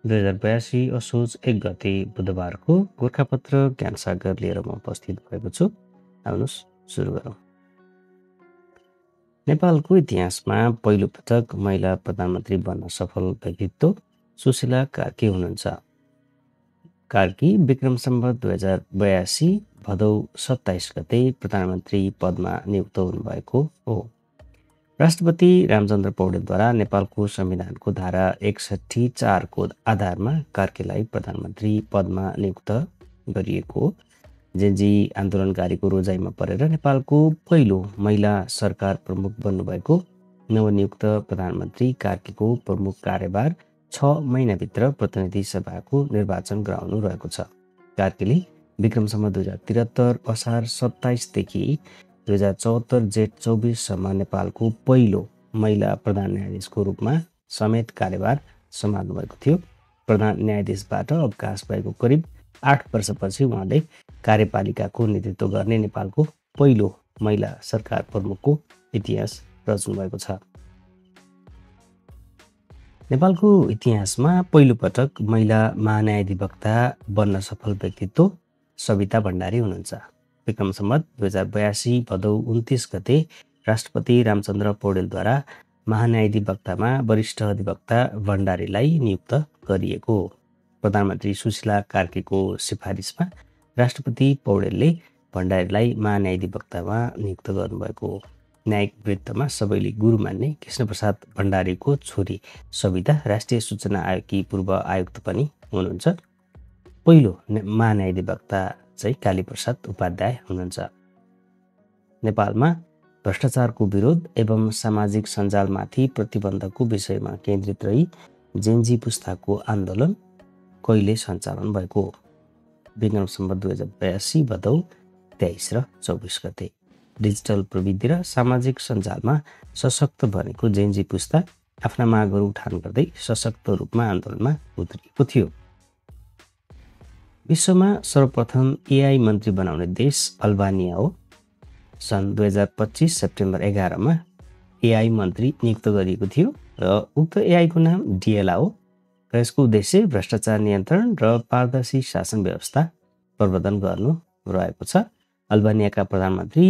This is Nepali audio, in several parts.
2082 असोज 1 गते बुधबारको गोर्खापत्र ज्ञानसागर लिएर म उपस्थित भएको छु। आउनुहोस् सुरु गरौँ। नेपालको इतिहासमा पहिलो पटक महिला प्रधानमन्त्री बन्न सफल व्यक्तित्व सुशीला कार्की हुनुहुन्छ। कार्की विक्रम सम्वत 2082 भदौ 27 गते प्रधानमन्त्री पदमा नियुक्त हुनुभएको हो। राष्ट्रपति रामचन्द्र पौडेलद्वारा नेपालको संविधानको धारा 61(4) को आधारमा कार्कीलाई प्रधानमन्त्री पदमा नियुक्त गरिएको हो। जेन्जी आन्दोलनकारीको रोजाइमा परेर नेपालको पहिलो महिला सरकार प्रमुख बन्नुभएको नवनियुक्त प्रधानमन्त्री कार्कीको प्रमुख कार्यभार 6 महिनाभित्र प्रतिनिधि सभाको निर्वाचन गराउनु रहेको छ। कार्कीले विक्रम सम्वत 2073 असार 27 देखि 2074 जेठ 24 सम्म नेपालको पहिलो महिला प्रधान न्यायाधीशको रूपमा समेत कार्यभार सम्हाल्नु भएको थियो। प्रधान न्यायाधीशबाट अवकाश भएको करिब 8 वर्षपछि उहाँले कार्यपालिकाको नेतृत्व गर्ने नेपालको पहिलो महिला सरकार प्रमुखको इतिहास रच्नु भएको छ। नेपालको इतिहासमा पहिलो पटक महिला महान्यायाधिवक्ता बन्न सफल व्यक्तित्व सविता भण्डारी हुनुहुन्छ। विक्रम सम्वत 2082 भदौ 29 गते राष्ट्रपति रामचन्द्र पौडेलद्वारा महान्यायाधिवक्तामा वरिष्ठ अधिवक्ता भण्डारीलाई नियुक्त गरिएको हो। प्रधानमन्त्री सुशीला कार्कीको सिफारिसमा राष्ट्रपति पौडेलले भण्डारीलाई महान्यायाधिवक्तामा नियुक्त गर्नुभएको हो। न्यायिक वृत्तमा सबैले गुरु मान्ने कृष्णप्रसाद भण्डारीको छोरी सविता राष्ट्रिय सूचना आयोगकी पूर्व आयुक्त पनि हुनुहुन्छ। पहिलो महान्यायाधिवक्ता चाहिँ कालीप्रसाद उपाध्याय हुनुहुन्छ। नेपालमा भ्रष्टाचारको विरोध एवं सामाजिक सञ्जालमाथि प्रतिबन्धको विषयमा केन्द्रित रही जेन्जी पुस्ताको आन्दोलन कहिले सञ्चालन भएको हो। विक्रम सम्वत 2082 भदौ 23 र 24 गते डिजिटल प्रविधि र सामाजिक सञ्जालमा सशक्त बनेको जेन्जी पुस्ता आफ्ना मागहरू उठान गर्दै सशक्त रूपमा आन्दोलनमा उत्रिएको थियो। विश्वमा सर्वप्रथम एआई मन्त्री बनाउने देश अल्बानिया हो। सन् 2025 सेप्टेम्बर 11 मा एआई मन्त्री नियुक्त गरिएको थियो र उक्त एआईको नाम डिएला हो र यसको उद्देश्य भ्रष्टाचार नियन्त्रण र पारदर्शी शासन व्यवस्था प्रवर्धन गर्नु रहेको छ। अल्बानियाका प्रधानमन्त्री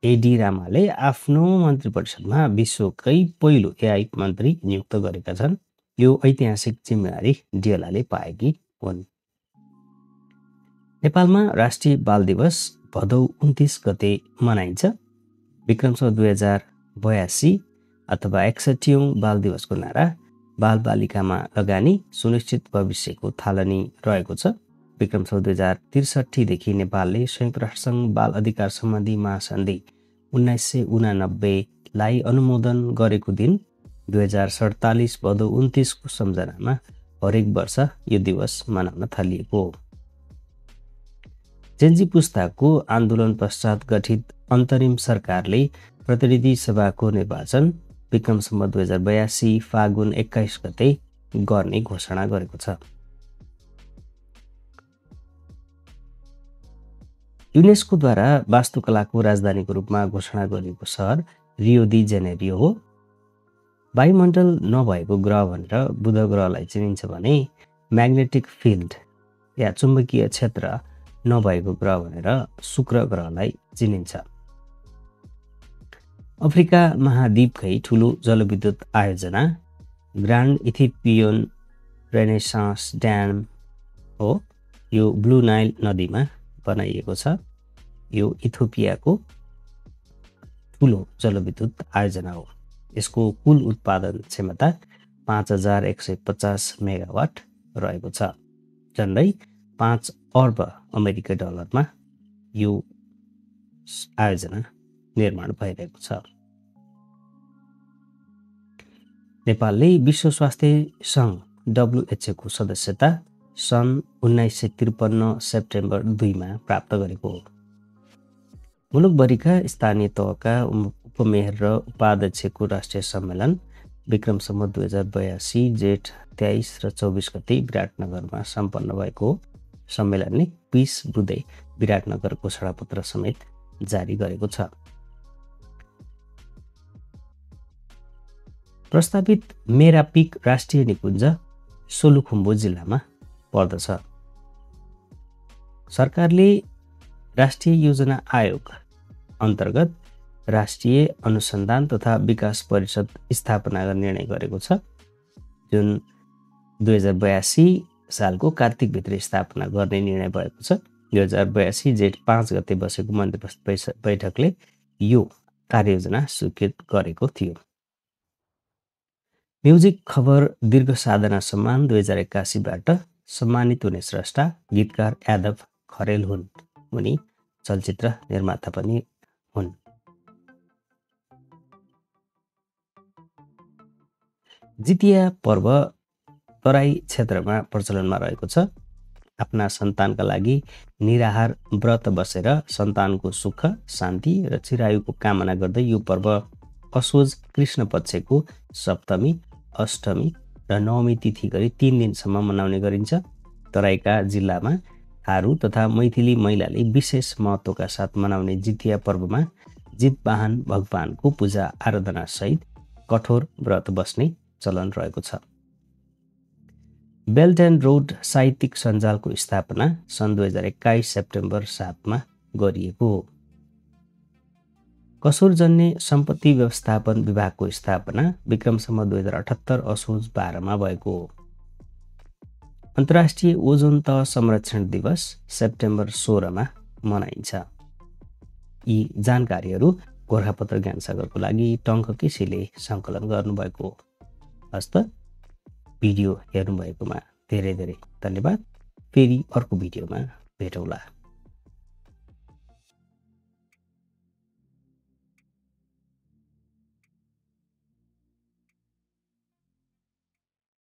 एडी रामाले आफ्नो मन्त्री परिषदमा विश्वकै पहिलो एआई मन्त्री नियुक्त गरेका छन्। यो ऐतिहासिक जिम्मेवारी डिएलाले पाएकी हुन्। नेपालमा राष्ट्रिय बाल दिवस भदौ 29 गते मनाइन्छ। विक्रम सम्वत 2082 अथवा 61औं बाल दिवसको नारा बालबालिकामा लगानी सुनिश्चित भविष्यको थालनी रहेको छ। विक्रम सम्वत 2063 देखि नेपालले संयुक्त राष्ट्रसङ्घ बाल अधिकार सम्बन्धी महासन्धि 1989 लाई अनुमोदन गरेको दिन 2047 भदौ 29 को सम्झनामा हरेक वर्ष यो दिवस मनाउन थालिएको हो। जेन्जी पुस्ताको आन्दोलन पश्चात गठित अन्तरिम सरकारले प्रतिनिधि सभाको निर्वाचन विक्रम सम्वत 2082 फागुन 21 गते गर्ने घोषणा गरेको छ। युनेस्कोद्वारा वास्तुकलाको राजधानीको रूपमा घोषणा गरिएको सहर रियो डी जेनेरियो हो। वायुमण्डल नभएको ग्रह भनेर बुध ग्रहलाई चिनिन्छ भने म्याग्नेटिक फिल्ड या चुम्बकीय क्षेत्र नभएको ग्रह भनेर शुक्र ग्रहलाई चिनिन्छ। अफ्रिका महाद्वीपकै ठुलो जलविद्युत आयोजना ग्रान्ड इथियोपियन रेनेसान्स ड्याम हो। यो ब्लू नाइल नदीमा बनाइएको छ। यो इथियोपियाको ठुलो जलविद्युत आयोजना हो। यसको कुल उत्पादन क्षमता 5150 मेगावाट रहेको छ। झन्डै 5 अर्ब अमेरिकी डलरमा यो आयोजना निर्माण भइरहेको छ। नेपालले विश्व स्वास्थ्य सङ्घ WHO को सदस्यता सन् 1953 सेप्टेम्बर 2 मा प्राप्त गरेको हो। मुलुकभरिका स्थानीय तहका उपमेयर र उपाध्यक्षको राष्ट्रिय सम्मेलन विक्रम सम्वत 2082 जेठ 23 र 24 गते विराटनगरमा सम्पन्न भएको हो। सम्मेलनले 20 बुँदे विराटनगर घोषणापत्र समेत जारी गरेको छ। प्रस्तावित मेरा पिक राष्ट्रिय निकुञ्ज सोलुखुम्बु जिल्लामा पर्दछ। सरकारले राष्ट्रिय योजना आयोग अन्तर्गत राष्ट्रिय अनुसन्धान तथा विकास परिषद स्थापना गर्ने निर्णय गरेको छ, जुन 2082 सालको कार्तिकभित्र स्थापना गर्ने निर्णय भएको छ। 2082 जेठ 5 गते बसेको मन्त्री बैठकले यो कार्ययोजना स्वीकृत गरेको थियो। म्युजिक खबर दीर्घ साधना सम्मान 2081बाट सम्मानित हुने स्रष्टा गीतकार यादव खरेल हुन्। उनी चलचित्र निर्माता पनि हुन्। जितिया पर्व तराई क्षेत्रमा प्रचलनमा रहेको छ। आफ्ना सन्तानका लागि निराहार व्रत बसेर सन्तानको सुख, शान्ति र चिरायुको कामना गर्दै यो पर्व असोज कृष्ण पक्षको सप्तमी, अष्टमी र नवमी तिथि गरी 3 दिनसम्म मनाउने गरिन्छ। तराईका जिल्लामा थारू तथा मैथिली महिलाले विशेष महत्त्वका साथ मनाउने जितिया पर्वमा जितवाहन भगवानको पूजा आराधना सहित कठोर व्रत बस्ने चलन रहेको छ। बेल्ट एन्ड रोड साहित्यिक सञ्जालको स्थापना सन् 2021 सेप्टेम्बर 7 मा गरिएको हो। कसुरजन्य सम्पत्ति व्यवस्थापन विभागको स्थापना विक्रम सम्वत 2078 असोज 12 मा भएको हो। अन्तर्राष्ट्रिय ओजोन तह संरक्षण दिवस सेप्टेम्बर 16 मा मनाइन्छ। यी जानकारीहरू गोरखापत्र ज्ञानसागरको लागि टङ्क केसीले सङ्कलन गर्नुभएको हो। हस्त भिडियो हेर्नुभएकोमा धेरै धेरै धन्यवाद। फेरि अर्को भिडियोमा भेटौँला।